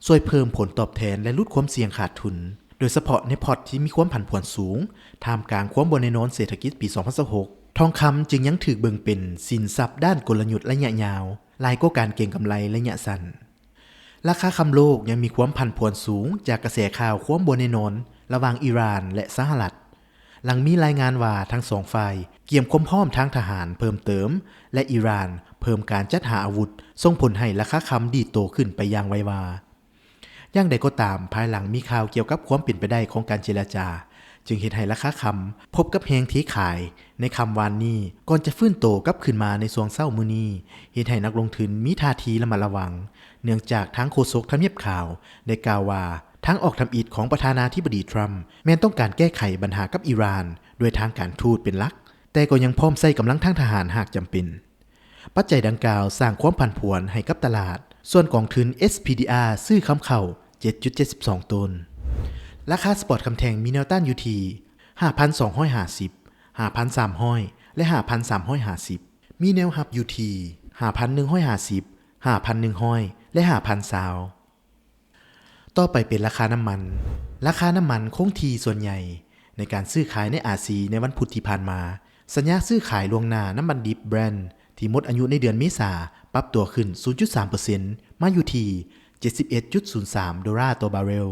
ຊ່ວຍເພີ່ມຜົນຕອບແທນ ແລະ ຫຼຸດຄວາມສ່ຽງຂາດທຶນ, ໂດຍສະເພາະໃນພອດທີ່ມີຄວາມຜັນຜວນສູງ, ທ່າມກາງຄວາມບໍ່ແນ່ນອນເສດຖະກິດປີສອງພັນຊາວຫົກ ທອງຄຳຈຶ່ງຍັງຖືກເບິ່ງເປັນສິນຊັບດ້ານກົນລະຍຸດໄລຍະຍາວ ຫຼາຍກວ່າການເກັງກຳໄລໄລຍະສັ້ນ. ລາຄາຄຳໂລກຍັງມີຄວາມຜັນຜວນສູງຈາກກະແສຂ່າວຄວາມບໍ່ແນ່ນອນລະຫວ່າງອີຣານ ແລະ ສະຫະລັດ, ຫຼັງມີລາຍງານວ່າທັງສອງຝ່າຍກຽມຄວາມພ້ອມທາງທະຫານເພີ່ມເຕີມ ແລະ ອີຣານເພີ່ມການຈັດຫາອາວຸດ, ສົ່ງຜົນໃຫ້ລາຄາຄຳດີດໂຕຂຶ້ນໄປຢ່າງໄວວາ. ຢ່າງໃດກໍຕາມ, ພາຍຫຼັງມີຂ່າວກ່ຽວກັບຄວາມເປັນໄປໄດ້ຂອງການເຈລະຈາ ຈຶ່ງເຮັດໃຫ້ລາຄາຄຳພົບກັບແຮງເທຂາຍໃນຄ່ຳວານນີ້ ກ່ອນຈະຟື້ນໂຕກັບຄືນມາໃນຊ່ວງເຊົ້າມື້ນີ້, ເຮັດໃຫ້ນັກລົງທຶນມີທ່າທີລະມັດລະວັງ, ເນື່ອງຈາກທາງໂຄສົກທຳນຽບຂາວໄດ້ກ່າວວ່າ ທາງອອກທຳອິດຂອງປະທານາທິບໍດີທຣຳແມ່ນຕ້ອງການແກ້ໄຂບັນຫາກັບອີຣານດ້ວຍທາງການທູດເປັນຫຼັກ, ແຕ່ກໍຍັງພ້ອມໃຊ້ກຳລັງທາງທະຫານຫາກຈຳເປັນ. ປັດໄຈດັ່ງກ່າວສ້າງຄວາມຜັນຜວນໃຫ້ກັບຕະຫຼາດ, ສ່ວນກອງທຶນ ເອສ ພີ ດີ ອາ ຊື້ຄຳເຂົ້າ ເຈັດຈຸດເຈັດສິບສອງໂຕນ. ລາຄາສະປອດຄຳແທ່ງມີແນວຕ້ານຢູ່ທີ່ ຫ້າພັນສອງຮ້ອຍຫ້າສິບ, ຫ້າພັນສາມຮ້ອຍ ແລະ ຫ້າພັນສາມຮ້ອຍຫ້າສິບ, ມີແນວຮັບຢູ່ທີ່ ຫ້າພັນໜຶ່ງຮ້ອຍຫ້າສິບ, ຫ້າພັນໜຶ່ງຮ້ອຍ ແລະ ຫ້າພັນຊາວ. ຕໍ່ໄປເປັນລາຄານ້ຳມັນ. ລາຄານ້ຳມັນຄົງທີ່ສ່ວນໃຫຍ່ໃນການຊື້ຂາຍໃນອາຊີໃນວັນພຸດທີ່ຜ່ານມາ. ສັນຍາຊື້ຂາຍລ່ວງໜ້ານ້ຳມັນດິບ Brent ທີ່ໝົດອາຍຸໃນເດືອນເມສາ ປັບຕົວຂຶ້ນ ສູນຈຸດສາມເປີເຊັນ ມາຢູ່ທີ່ ເຈັດສິບເອັດຈຸດສູນສາມໂດລາຕໍ່ບາເຣວ,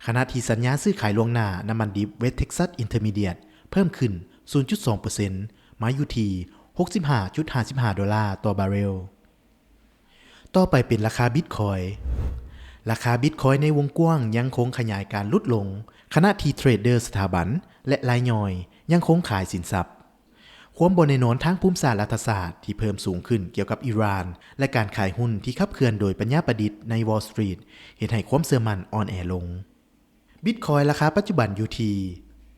ຂະນະທີ່ສັນຍາຊື້ຂາຍລ່ວງໜ້ານ້ຳມັນດິບ West Texas Intermediate ເພີ່ມຂຶ້ນ ສູນຈຸດສອງເປີເຊັນ ມາຢູ່ທີ່ ຫົກສິບຫ້າຈຸດຫ້າສິບຫ້າໂດລາຕໍ່ບາເຣວ. ຕໍ່ໄປເປັນລາຄາບິດຄອຍ. ລາຄາບິດຄອຍໃນວົງກວ້າງຍັງຄົງຂະຫຍາຍການຫຼຸດລົງ, ຂະນະທີ່ເທຣດເດີສະຖາບັນ ແລະ ລາຍຍ່ອຍຍັງຄົງຂາຍສິນຊັບ. ຄວາມບໍ່ແນ່ນອນທາງພູມສາດລັດຖະສາດທີ່ເພີ່ມສູງຂຶ້ນກ່ຽວກັບອີຣານ ແລະ ການຂາຍຫຸ້ນທີ່ຂັບເຄື່ອນໂດຍປັນຍາປະດິດໃນ Wall Street ເຮັດໃຫ້ຄວາມເຊື່ອໝັ້ນອ່ອນແອລົງ. ບິດຄອຍລາຄາປັດຈຸບັນຢູ່ທີ່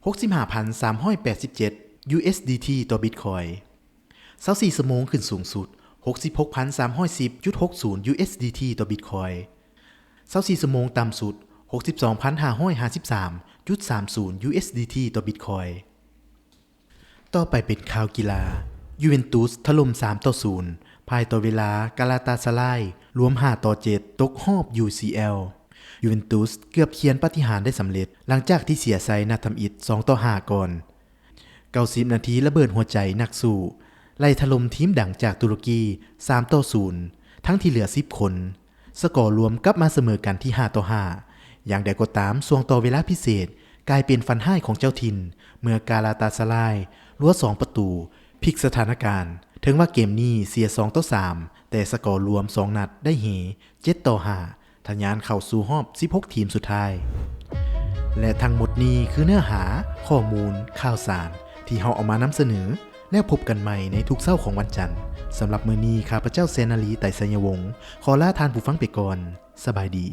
ຫົກສິບຫ້າພັນສາມຮ້ອຍແປດສິບເຈັດ USDT ຕໍ່ບິດຄອຍ. ຊາວສີ່ຊົ່ວໂມງຂຶ້ນສູງສຸດ ຫົກສິບຫົກພັນສາມຮ້ອຍສິບຈຸດຫົກສູນ USDT ຕໍ່ບິດຄອຍ. ຊາວສີ່ຊົ່ວໂມງຕ່ຳສຸດ ຫົກສິບສອງພັນຫ້າຮ້ອຍຫ້າສິບສາມຈຸດສາມສູນ USDT ຕໍ່ບິດຄອຍ. ຕໍ່ໄປເປັນຂ່າວກິລາ. ຢູເວັນຕຸສຖະຫຼົ່ມສາມຕໍ່ສູນ ພາຍຕໍ່ເວລາກາລາຕາຊາລາຍລວມຫ້າຕໍ່ເຈັດ ຕົກຮອບ UCL. ຢູເວັນຕຸສເກືອບຂຽນປາຕິຫານໄດ້ສຳເລັດ ຫຼັງຈາກທີ່ເສຍໄຊນັດທຳອິດສອງຕໍ່ຫ້າກ່ອນ. ເກົ້າສິບນາທີລະເບີດຫົວໃຈນັກສູ້ ໄລ່ຖະຫຼົ່ມທີມດັງຈາກຕຸລະກີສາມຕໍ່ສູນ ທັງທີ່ເຫຼືອສິບຄົນ. ສະກໍລວມກັບມາສະເໝີກັນທີ່ຫ້າຕໍ່ຫ້າ. ຢ່າງໃດກໍຕາມ, ຊ່ວງຕໍ່ເວລາພິເສດກາຍເປັນຝັນຮ້າຍຂອງເຈົ້າຖິ່ນ ເມື່ອກາລາຕາຊາລາຍລົວດສອງປະຕູ ພິກສະຖານະການ. ເຖິງວ່າເກມນີ້ເສຍສອງຕໍ່ສາມ ແຕ່ສະກໍລວມສອງນັດໄດ້ເຮ ເຈັດຕໍ່ຫ້າ ທະຍານເຂົ້າສູ່ຮອບສິບຫົກທີມສຸດທ້າຍ. ແລະ ທັງໝົດນີ້ຄືເນື້ອຫາຂໍ້ມູນຂ່າວສານທີ່ເຮົາເອົາມານຳສະເໜີ. ແລ້ວພົບກັນໃໝ່ໃນທຸກເຊົ້າຂອງວັນຈັນ. ສຳລັບມື້ນີ້, ຂ້າພະເຈົ້າ ແສນນາລີ ໄຕໄຊຍະວົງ ຂໍລາທ່ານຜູ້ຟັງໄປກ່ອນ. ສະບາຍດີ.